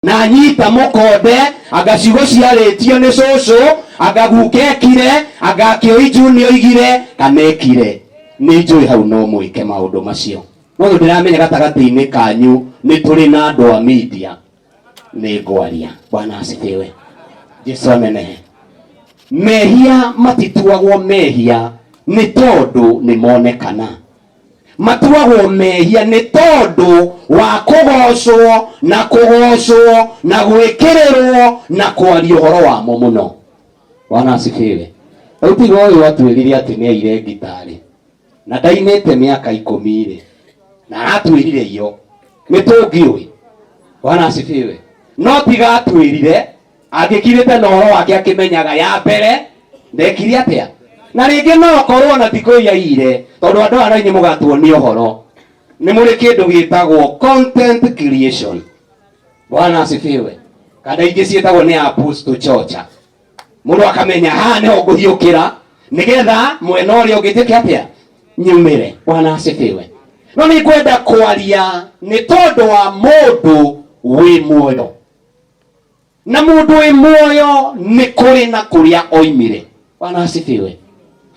Na nyita mũkonde, anga ciugo ciarĩtio nĩ cũcũ, anga guka ekire, anga akĩoi junior oigire kana ekire. Nĩ njũĩ hau no mwĩke maũndũ macio, no tondũ ndĩramenya gatagatĩ-inĩ kanyu nĩ tũrĩ na andũ a media, nĩ ngwaria. Bwana asifiwe. Jesu anenehe. Mehia matituagwo mehia nĩ tondũ nĩ monekana. Matuagwo mehia nĩ tondũ wa kũgocwo na kũgocwo na gwĩkĩrĩrwo na kwaria ũhoro wamo mũno. Bwana asifiwe. Rĩu tiga ũyũ atwĩrire atĩ nĩ aire ngitarĩ na ndainĩte mĩaka 10 rĩ, na aratwĩrire iyo nĩ tũngĩũĩ. Bwana asifiwe. No tiga atwĩrire, angĩkirĩte na ũhoro wake akĩmenyaga ya mbere ndekire atĩa. Na rĩngĩ no korwo na ti kũiyaire, tondũ andũ aya na inyuĩ mũgatuonia ũhoro nĩ mũrĩ kĩndũ gĩtagwo content creation. Bwana asifiwe. Kana ingĩ ciĩtagwo nĩ apostle chocha. Mũndũ akamenya haha nĩho ngũhiũkĩra nĩgetha mwena ũrĩa ũngĩ njĩke atĩa, nyumĩre. Bwana asifiwe. No nĩ ngwenda kwaria nĩ tondũ wa mũndũ wĩ muoyo, na mũndũ wĩ muoyo nĩ kũrĩ na kũrĩa oimire. Bwana asifiwe.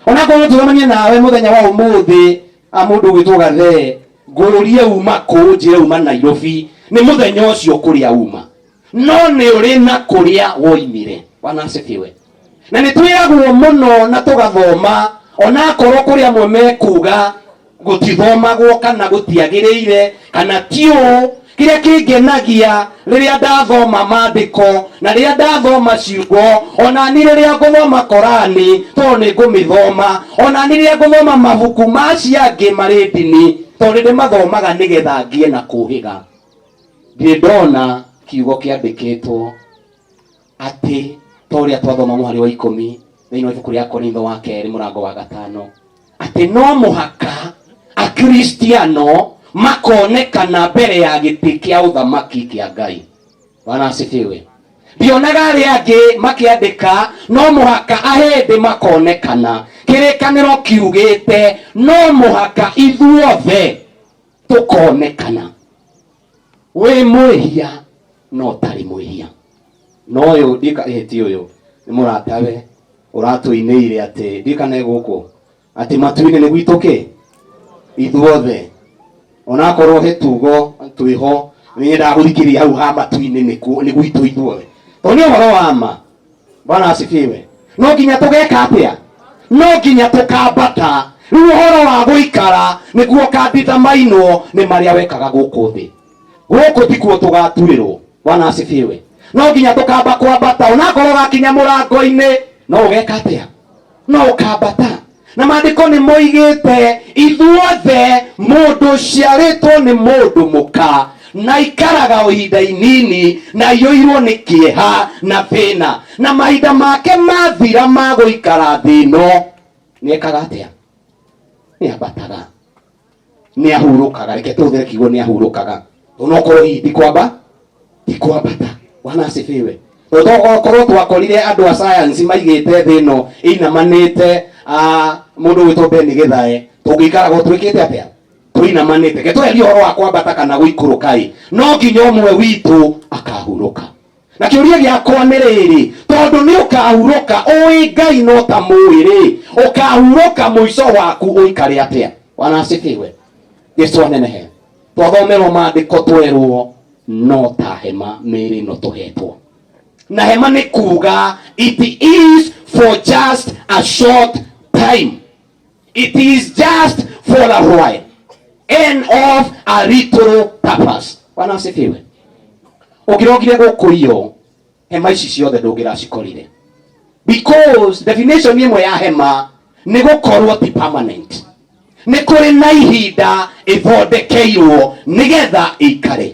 Onakorwo tũcemanie nawe mũthenya wa ũmũthĩ, a mũndũ ũgwĩtwo Gathee, ngũrie uma kũ, njĩre uma Nairobi, nĩ mũthenya ũcio kũrĩa uma, no nĩ ũrĩ na kũrĩa woimire. Bwana asifiwe. Na nĩ twĩragwo mũno na tũgathoma, onakorwo kũrĩ amwe mekuga gũtithomagwo kana gũtiagĩrĩire kana ti ũũ. Kĩrĩa kĩngenagia rĩrĩa ndathoma maandĩko na rĩrĩa ndathoma ciugo, ona ni rĩrĩa ngũthoma Korani, tondũ nĩ ngũmĩthoma, ona ni rĩrĩa ngũthoma mabuku macio angĩ marĩ ndini, tondũ nĩ ndĩmathomaga nĩgetha ngĩe na kũhĩga, ndirĩ ndona kiugo kĩandĩkĩtwo atĩ ta ũrĩa twathoma mũhari wa 10 thĩinĩ wa ibuku rĩa Korintho wa kerĩ mũrango wa 5, atĩ no mũhaka Akristiano makonekana mbere ya gĩtĩ kĩa ũthamaki kĩa Ngai. Bwana asifiwe. Ndionaga arĩa angĩ makĩandĩka no mũhaka ahĩndĩ makonekana. Kĩrĩkanĩro kiugĩte no mũhaka ithuothe tũkonekana. Wĩ mwĩhia no ũtarĩ mwĩhia. No ũyũ ndika ĩhĩti, ũyũ nĩ mũratawe ũratũinĩire atĩ ndikane gũkũ atĩ matu-inĩ nĩ gwitũ kĩ ithuothe, onakorwo he tugo twĩho. Nĩ nyendaga gũthikĩrĩria hau ha matu-inĩ nĩ gwitũ ithuothe, tondũ nĩ ũhoro wa ma. Bwana asifiwe. No nginya tũgeka atĩa? No nginya tũkambata. Rĩu ũhoro wa gũikara nĩguo ũkandithamainwo nĩ marĩa wekaga gũkũ thĩ. Gũkũ tikuo tũgatuĩrwo. Bwana asifiwe. No nginya tũkamba kwambata, onakorwo ũgakinya mũrango-inĩ no ũgeka atĩa? No ũkambata. Na maandĩko nĩ moigĩte ithuothe, mũndũ ũciarĩtwo nĩ mũndũ mũka na ikaraga o ihinda inini na aiyũirwo nĩ kĩeha na thĩna, na mahinda make mathira ma gũikara thĩ ĩno, nĩ ekaga atĩa? Nĩ ambataga, nĩ ahurũkaga. Reke tũhũthĩre kiugo nĩ ahurũkaga, onokorwo hihi ti kwamba, ti kwambata. Bwana asifiwe. Tokorwo twakorire andũ a science maigĩte thĩ ĩno ĩinamanĩte, mũndũ ũgwĩtwo Ben Gĩthae, tũngĩikaragwo twĩkĩte atĩa? Tũinamanĩte. Ke tweherie ũhoro wa kwambata kana gũikũrũka ĩ, no nginya ũmwe witũ akahurũka. Na kĩũria gĩakwa nĩ rĩrĩ, tondũ nĩ ũkahurũka, ũĩ Ngai no ta mũĩ rĩ, ũkahurũka mũico waku ũikare atĩa? Bwana asifiwe. Jesu anenehe. Twathomerwo maandĩko, twerwo no ta hema mĩĩrĩ ĩno tũhetwo, na hema nĩ kuga it is for just a short time, it is just for a while and of a little purpose. Bwana asifiwe. Ũngĩrokire gũkũ iyo hema ici ciothe ndũngĩracikorire, because definition ĩmwe ya hema nĩ gũkorwo ti permanent, nĩ kũrĩ na ihinda ĩthondekeirwo nĩgetha ĩikare,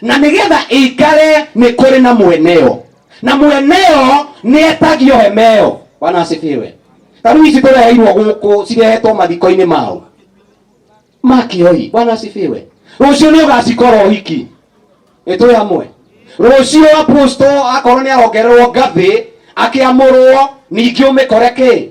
na nĩgetha ĩikare nĩ kũrĩ na mweneo, na mweneo nĩ etagio hema ĩyo. Bwana asifiwe. Ta rĩu ici tũreheirwo gũkũ cirehetwo mathiko-inĩ mao makioi. Bwana asifiwe. Rũciũ nĩ ũgacikora ũhiki, nĩ twĩ hamwe. Rũciũ apostle akorwo nĩ arongererwo ngathĩ akĩamũrwo, ningĩ ũmĩkore kĩ,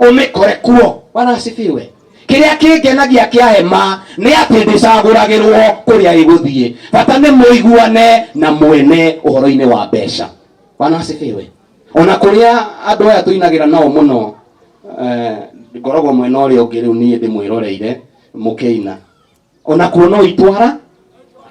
ũmĩkore kuo. Bwana asifiwe. Kĩrĩa kĩngenagia kĩa hema nĩ atĩ ndĩcagũragĩrwo kũrĩa ĩgũthiĩ. Bata nĩ mũiguane na mwene ũhoro-inĩ wa mbeca. Bwana asifiwe. Ona kũrĩa andũ aya tũinagĩra nao mũno, ngoragwo mwena ũrĩa ũngĩ rĩu niĩ ndĩmwĩroreire mũkĩina. Ona kuo no itwara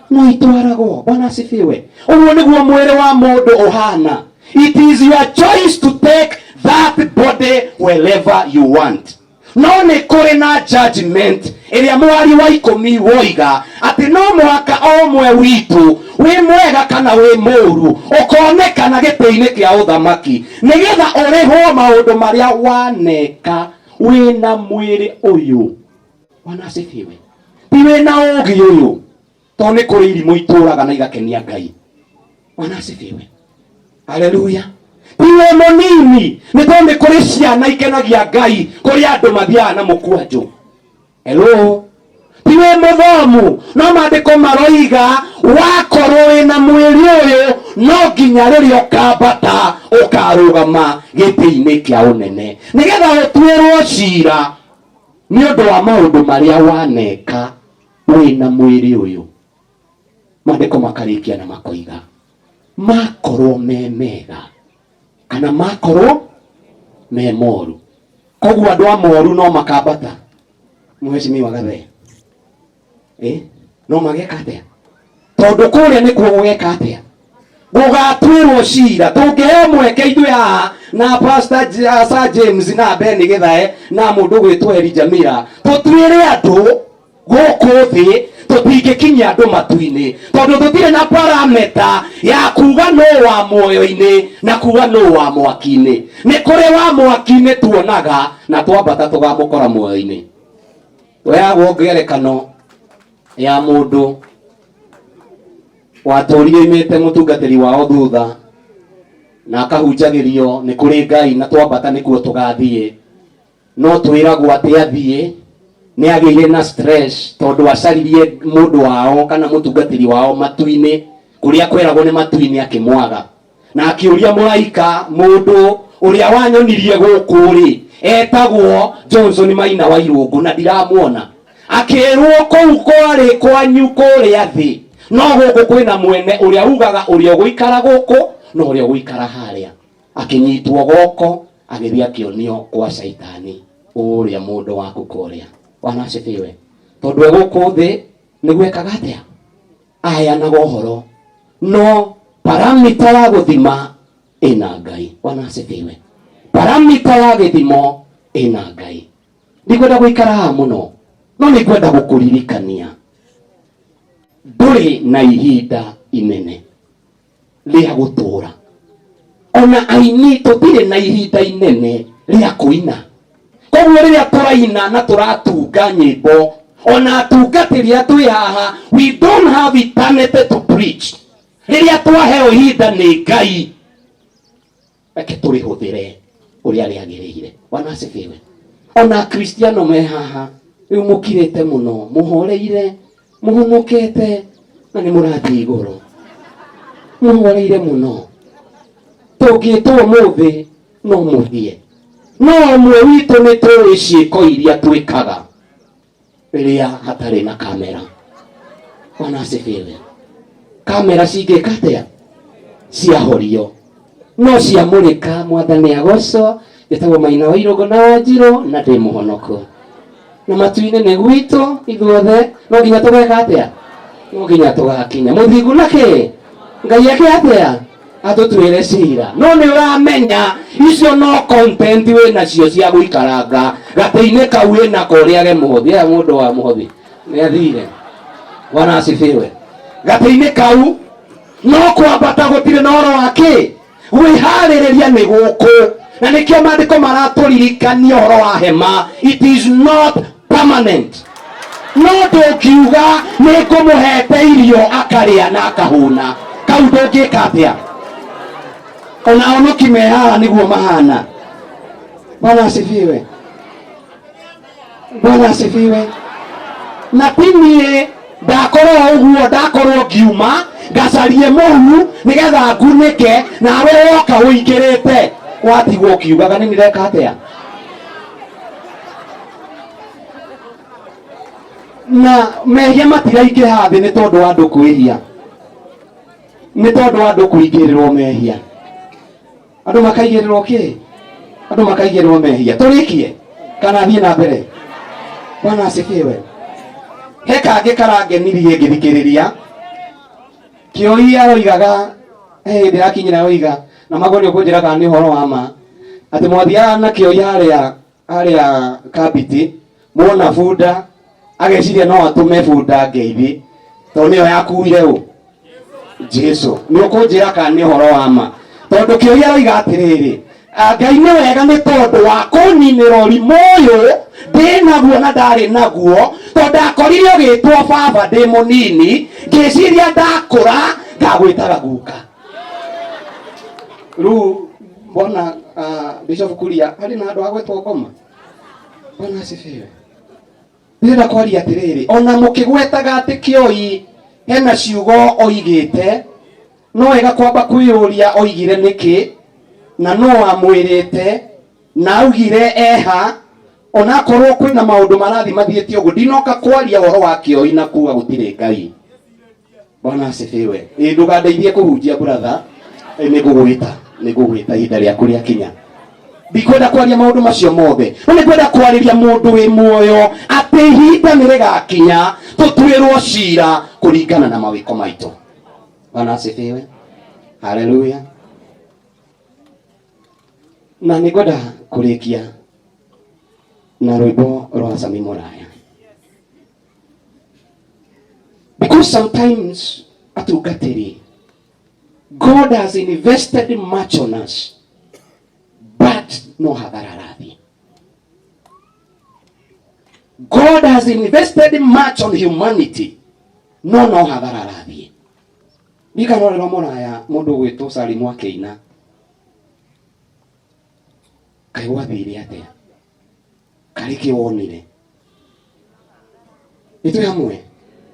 no itwaragwo. Bwana asifiwe. Ũguo nĩguo mwĩrĩ wa mũndũ ũhana. It is your choice to take that body wherever you want. No nĩ kũrĩ na judgment ĩrĩa mũhari wa 10 woiga atĩ no mũhaka o ũmwe witũ, wĩ mwega kana wĩ mũũru, ũkonekana gĩtĩ-inĩ kĩa ũthamaki nĩgetha ũrĩhwo maũndũ marĩa waneka wĩna mwĩrĩ ũyũ. Bwana asifiwe. Ti wĩna ũũgĩ ũyũ, tondũ nĩ kũrĩ irimũ itũũraga na igakenia Ngai. Bwana asifiwe. Haleluya. Ti wĩ mũnini, nĩ tondũ nĩ kũrĩ ciana ikenagia Ngai, kũrĩ andũ mathiaga na mũkwanjũ. Hello. Ti wĩ mũthomu, no maandĩko maroiga wakorwo wĩna mwĩrĩ ũyũ no nginya rĩrĩa ũkambata ũkarũgama gĩtĩ-inĩ kĩa ũnene nĩgetha ũtuĩrwo cira nĩ ũndũ wa maũndũ marĩa waneka wĩna mwĩrĩ ũyũ. Maandĩko makarĩkia na makoiga makorwo me mega kana makorwo me moru. Koguo andũ a moru no makambata. Mheshimiwa Gathe, no mageka atĩa? Tondũ kũrĩa nĩkuo gũgeka atĩa? Gũgatuĩrwo cira. Tũngĩheo mweke ithuĩ haha na Pastor Sir James na Ben Githae na mũndũ gwĩtwo Elijah Jamira, tũtuĩre andũ gũkũ thĩ, tũtingĩkinyia andũ matu-inĩ tondũ tũtirĩ na parameta ya kuga nũ wa muoyo-inĩ na kuga nũ wa mwaki-inĩ. Nĩ kũrĩ wa mwaki-inĩ tuonaga na twambata tũgamũkora muoyo-inĩ. Tũheagwo ngerekano ya mũndũ watũrire oimĩte mũtungatĩri wao thutha na akahunjagĩrio nĩ kũrĩ Ngai na twambata nĩkuo tũgathiĩ. No twĩragwo atĩ athiĩ nĩ agĩire na stress tondũ acaririe mũndũ wao kana mũtungatĩri wao matu-inĩ, kũrĩa kweragwo nĩ matu-inĩ, akĩmwaga na akĩũria mũraika, mũndũ ũrĩa wanyonirie gũkũ rĩ etagwo Johnson Maina wa Irũngũ na ndiramuona. Akĩrwo kũu kwarĩ kwanyu kũrĩa thĩ, no gũkũ kwĩna mwene ũrĩa ugaga ũrĩa ũgũikara gũkũ na ũrĩa ũgũikara harĩa. Akĩnyitwo goko agĩthiĩ akĩonio kwa Caitani ũrĩa mũndũ waku kũrĩa. Bwana asifiwe. Tondũ e gũkũ thĩ nĩguo ekaga atĩa? Aheanaga ũhoro, no paramita ya gũthima ĩna Ngai. Bwana asifiwe. Paramita ya gĩthimo ĩna Ngai. Ndikwenda gũikara haha mũno, no nĩngwenda gũkũririkania ndũrĩ na ihinda inene rĩa gũtũũra. Ona aini tũtirĩ na ihinda inene rĩa kũina. Koguo rĩrĩa tũraina na tũratunga nyĩmbo, ona atungatĩri arĩa twĩ haha, we don't have eternity to preach. Rĩrĩa twaheo ihinda nĩ Ngai, reke tũrĩhũthĩre ũrĩa rĩagĩrĩire. Bwana asifiwe. Ona Akristiano me haha rĩu mũkirĩte mũno, mũhoreire, mũhonokete na nĩ mũrathiĩ igũrũ, mũhoreire mũno. Tũngĩtwo ũmũthĩ no mũthiĩ, no ũmwe witũ nĩ tũĩ ciĩko iria twĩkaga rĩrĩa hatarĩ na kamera. Bwana asifiwe. Kamera cingĩka atĩa? Ciahorio no ciamũrĩka. Mwathani agocwo. Njĩtagwo Maina wa Irũngũ na Wanjirũ na ndĩ mũhonoku, na matu-inĩ nĩ gwitũ ithuothe. No nginya tũgeka atĩa? No nginya tũgakinya mũthingu na kĩ Ngai eke atĩa? Atũtuĩre cira. No nĩ ũramenya icio no content wĩ nacio cia gũikaranga gatĩ-inĩ kau wĩnako ũrĩage mũhothi. Aya mũndũ wa mũhothi nĩ athire. Bwana asifiwe. Gatĩ-inĩ kau no kwambata gũtirĩ na ũhoro wa kĩ gwĩharĩrĩria nĩ gũkũ, na nĩkĩo maandĩko maratũririkania ũhoro wa hema. It is not permanent. No ndũngiuga nĩ ngũmũhete irio akarĩa na akahũna, kau ndũngĩka atĩa? Ona onoki me haha nĩguo mahana. Bwana asifiwe. Bwana asifiwe. Na ti niĩ ndakorwo ũguo, ndakorwo ngiuma ngacarie mũhu nĩgetha ngunĩke, nawe woka ũingĩrĩte watigwo ũkiugaga nĩ ndĩreka atĩa. Na mehia matiraingĩha thĩ nĩ tondũ wa andũ kwĩhia, nĩ tondũ wa andũ kũingĩrĩrwo mehia, andũ makaigĩrĩrwo kĩ, andũ makaigĩrĩrwo mehia. Tũrĩkie kana thiĩ na mbere? Bwana asifiwe. He kangĩ karangenirie ngĩthikĩrĩria Kĩoi aroigaga he hĩndĩ yakinyĩra oiga na mago nĩ ũkũnjĩra kana nĩ ũhoro wa ma atĩ mwathiaga na Kĩoi harĩa harĩa Kabiti, muona bunda ageciria no atũme bunda ngeithi tondũ nĩyo yakuire ũ Jesu. Nĩ ũkũnjĩra kana nĩ ũhoro wa ma, tondũ Kĩoi aroiga atĩrĩrĩ, "Ah, Ngai nĩ wega nĩ tondũ wa kũninĩra ũrimũ ũyũ ndĩ naguo na ndarĩ naguo, tondũ ndakorire ũgĩtwo baba ndĩ mũnini, ngĩciria ndakũra ngagwĩtaga guka." Rĩu mbona Bishop Kuria harĩ na andũ a gwĩtwo ngoma. Bwana asifiwe. Ndĩrenda kwaria atĩrĩrĩ, ona mũkĩgwetaga atĩ Kĩoi hena ciugo oigĩte, no wega kwamba kwĩyũria oigire nĩkĩ na no amwĩrĩte na augire eha, onakorwo kwĩna maũndũ marathi mathiĩte ũguo. Ndinoka kwaria ũhoro wa Kĩoi na kuga gũtirĩ Ngai. Bwana asifiwe. Ĩ ndũgandeithie kũhunjia brother, nĩ ngũgwĩta, nĩ ngũgwĩta ihinda rĩaku rĩakinya. Ndikwenda kwaria maũndũ macio mothe, no nĩ ngwenda kwarĩria mũndũ wĩ muoyo atĩ ihinda nĩ rĩgakinya tũtuĩrwo cira kũringana na mawĩko maitũ. Bwana asifiwe. Haleluya. Na nĩ ngwenda kũrĩkia na rwĩmbo rwa Sami Mũraya, because sometimes atungatĩri, God has invested much on us, but no hathara arathiĩ. God has invested much on humanity, no hathara arathiĩ. Ndikanore rwa Mũraya mũndũ ũgwĩtwo Salimu akĩina, kaĩ gwathire atĩa, karĩ kĩ wonire? Nĩ twĩ hamwe,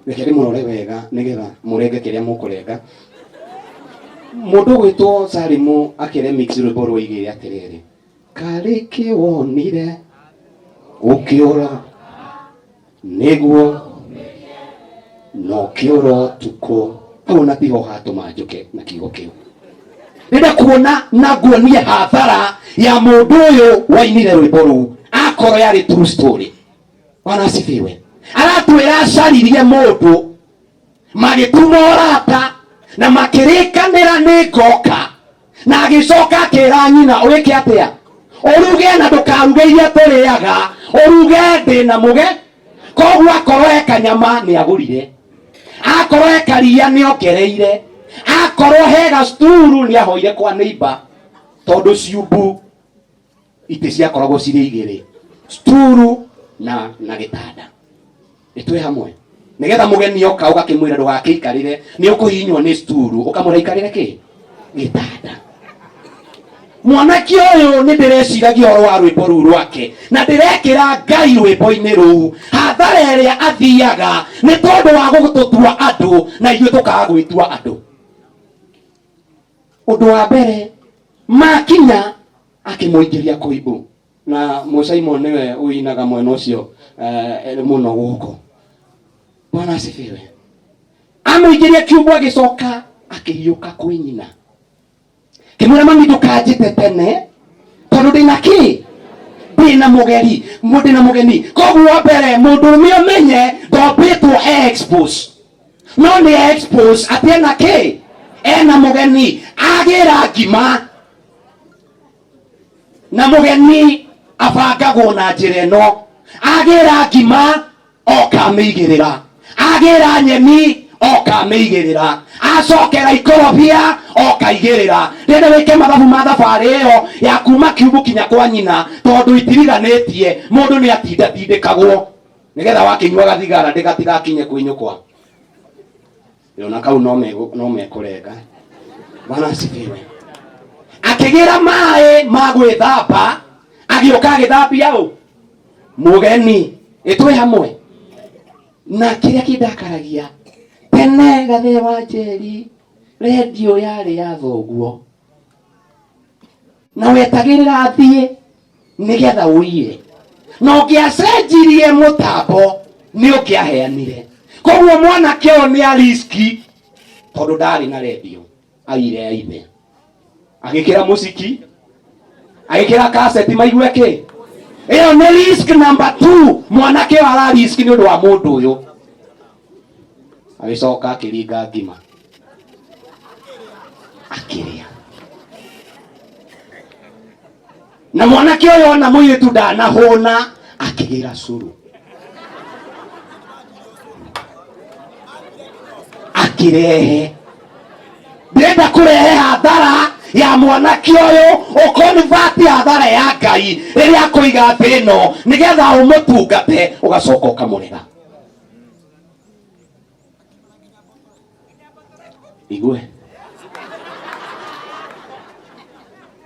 reke ndĩmũrore wega nĩgetha mũrenge kĩrĩa mũkũrenga. Mũndũ ũgwĩtwo Salimu akĩremix rwĩmbo rwoigire atĩrĩrĩ, karĩ kĩ wonire ũkĩũra nĩguo na ũkĩũra ũtukũ. Hau na tiho hatũma njũke na kiugo kĩu. Ndĩrenda kuona na nguonie hathara ya mũndũ ũyũ wainire rwĩmbo rũu akorwo yarĩ true story. Bwana asifiwe. Aratwĩra acaririe mũndũ, magĩtuma ũrata na makĩrĩkanĩra nĩ ngoka, na agĩcoka akĩra nyina, ũgĩke atĩa, ũruge na ndũkaruge iria tũrĩaga, ũruge ndĩ na mũge. Koguo akorwo he kanyama nĩ agũrire, akorwo he karia nĩ ongereire, akorwo he gacturu nĩ ahoire kwa neighbor, tondũ ciumbu itĩ ciakoragwo cirĩ igĩrĩ, sturu na gĩtanda. Nĩ twĩ hamwe? Nĩgetha mũgeni oka ũgakĩmwĩra ndũgakĩikarĩre, nĩ ũkũhihinywo nĩ sturu, ũkamwĩra ikarĩre kĩ gĩtanda. Mwanake ũyũ nĩ ndĩreciragia ũhoro wa rwĩmbo rũu rwake na ndĩrekĩra Ngai rwĩmbo-inĩ rũu hathara ĩrĩa athiaga nĩ tondũ wa gũtũtua andũ na ithuĩ tũkaga gwĩtua andũ. Ũndũ wa mbere makinya akĩmũingĩria kũimbu, na Mũsaimon nĩwe ũinaga mwena ũcio mũno gũkũ. Bwana asifiwe. Amũingĩria kiumbu agĩcoka akĩhiũka kwĩ nyina, kĩmwĩra, mami ndũkanjĩte tene tondũ ndĩna kĩ, ndĩna mũgeri, ndĩna mũgeni. Koguo wa mbere mũndũrũme ũmenye ndombĩtwo e expose, no nĩ expose atĩ ena kĩ, ena mũgeni. Agĩra ngima na mũgeni abangagwo na njĩra ĩno, agĩra ngima oka amĩigĩrĩra, agĩra nyeni oka amĩigĩrĩra, acokera ikorobia oka igĩrĩra. Ndĩrenda wĩke mathabu ma thabarĩ ĩyo ya kuma kiumbu kinya kwa nyina, tondũ itiriganĩtie, mũndũ nĩ atindatindĩkagwo nĩgetha wakĩnyuaga thigara ndĩgatigakinye kwĩ nyũkwa. Ona kau no mekũrenga. Bwana asifiwe. Akĩgĩra maĩ ma gwĩthamba, agĩũka agĩthambia ũ mũgeni. Ĩtwĩ hamwe? Na kĩrĩa kĩndakaragia tene gathee wa Njeri, rendio yarĩ ya thoguo na wetagĩrĩra athiĩ nĩgetha ũiye, na ũngĩacenjirie mũtambo. Nĩ ũngĩaheanire. Koguo mwanake ũyũ nĩ ariski tondũ ndarĩ na redio, aire ya ithe agĩkĩra mũciki, agĩkĩra kaseti maigue kĩ. Ĩyo nĩ risk number 2. Mwanake ũyũ ara risk nĩ ũndũ wa mũndũ ũyũ. Agĩcoka akĩringa ngima akĩrĩa, na mwanake ũyũ ona mũirĩtu ndanahũna, akĩgĩra cũrũ akĩrehe. Ndĩrenda kũrehe hathara ya mwanake ũyũ, ũkonivati hathara ya Ngai rĩrĩa akũiga thĩ ĩno nĩgetha ũmũtungate, ũgacoka ũkamũrega. Igue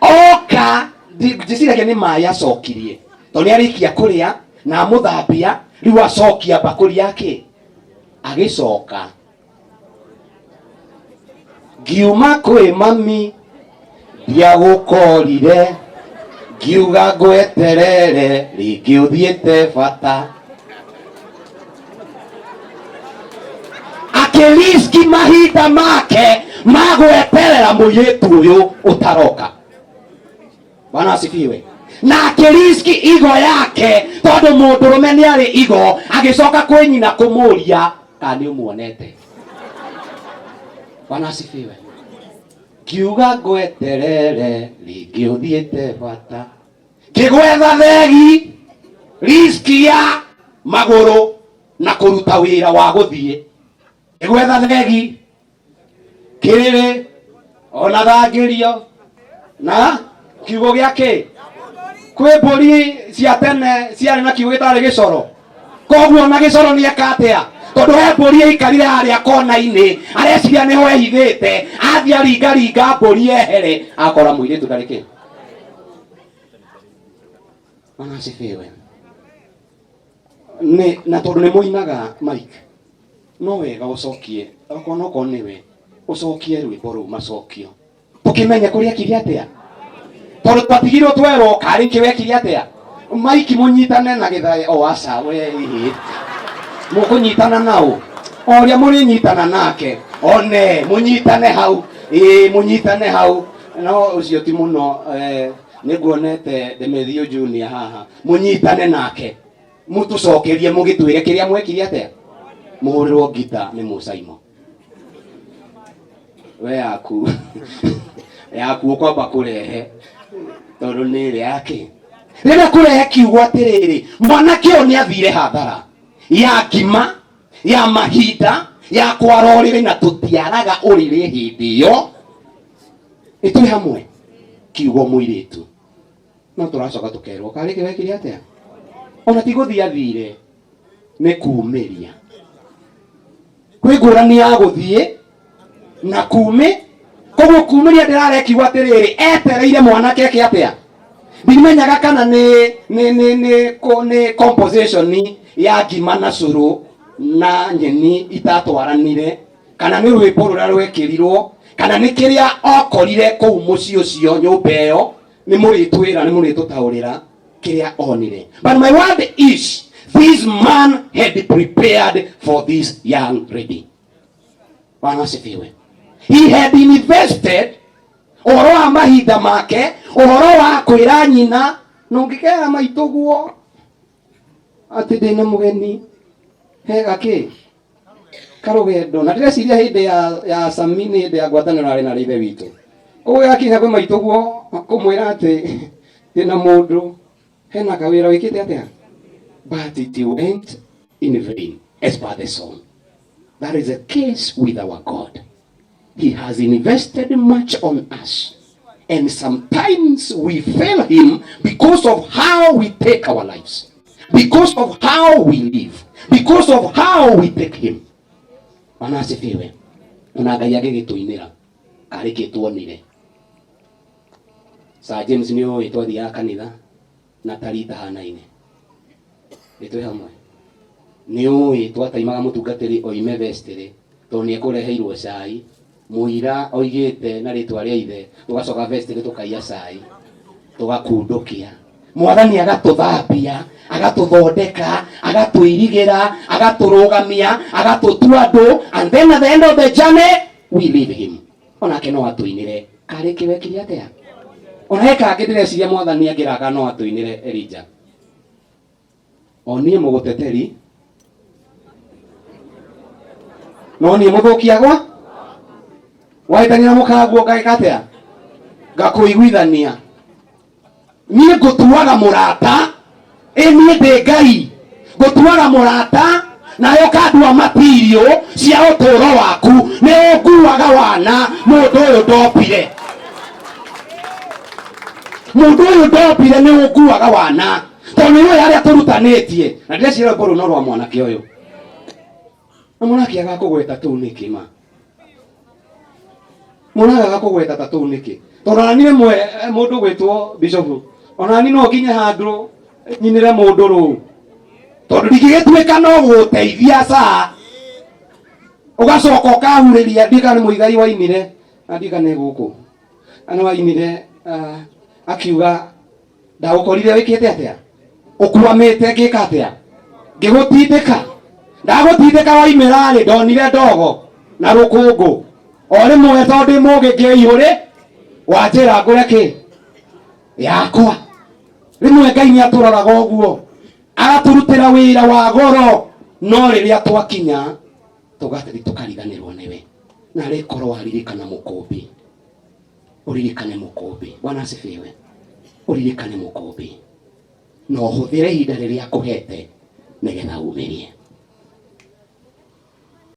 oka, ndiciragia nĩ maĩ acokirie, tondũ nĩ arĩkia kũrĩa na amũthambia, rĩu acokia mbakũri yake, agĩcoka ngiuma kwĩ mami ndiagũkorire, ngiuga ngweterere rĩngĩ ũthiĩte bata. Akĩriski mahinda make ma gweterera mũirĩtu ũyũ ũtaroka. Bwana asifiwe. Na akĩriski igo yake, tondũ mũndũrũme nĩ arĩ igo. Agĩcoka kwĩ nyina kũmũria kana nĩ ũmuonete. Bwana asifiwe. Ngiuga ngweterere rĩngĩ ũthiĩte bata, ngĩgwetha thegi, riski ya magũrũ na kũruta wĩra wa gũthiĩ, ngĩgwetha thegi kĩrĩrĩ ona thangĩrio na kiugo gĩa kĩ. Kwĩ mbũri cia tene ciarĩ na kiugo gĩtarĩ gĩcoro, koguo ona gĩcoro nĩ eka atĩa, tondũ he mbũri ĩikarire harĩa kona-inĩ, areciria nĩho ehithĩte. Athiĩ aringaringa mbũri ehere, akora mũirĩtu ndarĩ kĩ. Bwana asifiwe. Nĩ na tondũ nĩ mũinaga mike, no wega ũcokie, okorwo no korwo nĩwe ũcokie rwĩmbo rũu macokio, tũkĩmenye kũrĩa ekire atĩa, tondũ twatigirwo twerwo karĩ kĩ wekire atĩa. Maiki mũnyitane na gĩthae o aca we ĩhĩ mũkũnyitana nao o ũrĩa mũrĩnyitana nake one mũnyitane hau, ĩĩ mũnyitane hau, no ũcio ti mũno. Nĩ nguonete Demetrio Junior haha, mũnyitane nake mũtũcokerie mũgĩtwĩre kĩrĩa mwekire atĩa. Mũhũrĩrwo ngita nĩ Mũcaimo. We yaku yaku ũkwamba kũrehe, tondũ nĩ ĩrĩa yake rĩrĩa kũrehe kiugo atĩrĩrĩ, mwanake ũyũ nĩ athire hathara ya ngima, ya mahinda ya kwara ũrĩrĩ, na tũtiaraga ũrĩrĩ hĩndĩ ĩyo. Nĩ twĩ hamwe kiugo mũirĩtu no tũracoka tũkerwo karĩ kĩ wekire atĩa. Ona ti gũthiĩ athire, nĩ kumĩria. Kwĩ ngũrani ya gũthiĩ na kumĩ. Koguo kumĩria ndĩrarekiuga atĩrĩrĩ, etereire mwanake eke atĩa. Ndimenyaga kana nĩ nĩ nĩ nĩ nĩ composition ya ngima na cũrũ na nyeni itatwaranire, kana nĩ rwĩmbo rũrĩa rwekĩrirwo, kana nĩ kĩrĩa okorire kũu mũciĩ ũcio, nyũmba ĩyo. Nĩ mũrĩtwĩra, nĩ mũrĩtũtaũrĩra kĩrĩa onire. But my word is, this man had prepared for this young lady. Bwana asifiwe. He had invested ũhoro wa mahinda make, ũhoro wa kwĩra nyina na ũngĩkera maitũ guo atĩ ndĩna mũgeni hega kĩ karũgendo, na ndĩreciria hĩndĩ ya Sami nĩ hĩndĩ ya ngwatanĩro arĩ na ithe witũ. Koguo yakinya kwĩ maitũ guo kũmwĩra atĩ ndĩna mũndũ hena kawĩra wĩkĩte atĩa, but it went in vain as per the song. That is the case with our God. He has invested much on us, and sometimes we fail him because of how we take our lives, because of how we live, because of how we take him. Bwana asifiwe. Ona Ngai agĩgĩtũinĩra karĩ kĩ tuonire. Sir James, nĩ ũĩ twathiaga kanitha na tari itahanaine, nĩ twĩ hamwe. Nĩ ũĩ twataimaga mũtungatĩri oime vestĩrĩ tondũ nĩ ekũreheirwo cai, mũira oigĩte na rĩtwa rĩa ithe, tũgacoka vestĩrĩ tũkaiya cai tũgakundũkia. Mwathani agatũthambia, agatũthondeka, agatũirigĩra, agatũrũgamia, agatũtua andũ, and then at the end of the journey we leave him. Onake no atũinĩre karĩ kĩwekire atĩa. Ona he kangĩ ndĩreciria Mwathani angĩraga no atũinĩre Elija. O niĩ mũgũteteri, no niĩ mũthũkia gwa wahĩtania na mũkaguo ngagĩka atĩa, ngakũiguithania. Niĩ ngũtuaga mũrata, ĩ niĩ ndĩ Ngai, ngũtuaga mũrata nawe ũkandua matirio cia ũtũũro waku, nĩ ũnguaga wana. Mũndũ ũyũ ndombire, mũndũ ũyũ ndombire, nĩ ũnguaga wana, tondũ nĩ ũyũ arĩa tũrutanĩtie. Na ndĩreciria rwĩmbo rũu no rwa mwanake ũyũ, na mwanake agakũgweta tũu nĩkĩ? Ma mũragaga kũgweta ta tũu nĩkĩ? Tondũ ona niĩ rĩmwe mũndũ gwĩtwo bishop, ona niĩ no nginye handũ nyinĩre mũndũ rũu, tondũ ndingĩgĩtuĩka no gũteithia ca ũgacoka ũkahurĩria. Ndiũĩ kana nĩ Mũigai wainire, na ndiũĩ kana nĩ gũkũ na nĩ wainire, akiuga ndagũkorire wĩkĩte atĩa, ũkwamĩte, ngĩka atĩa, ngĩgũtindĩka, ndagũtindĩka waimĩra rĩ, ndonire ndogo na rũkũngũ o rĩmwe, tondũ ndĩ mũgĩ ngĩihũrĩ wanjĩra ngũre kĩ yakwa. Rĩmwe Ngai nĩ atũroraga ũguo, agatũrutĩra wĩra wa goro, no rĩrĩa twakinya tũgathiĩ tũkariganĩrwo nĩwe. Na rĩkorwo waririkana mũkũmbi, ũririkane mũkũmbi. Bwana asifiwe. Ũririkane mũkũmbi na ũhũthĩre ihinda rĩrĩa akũhete nĩgetha umĩrie.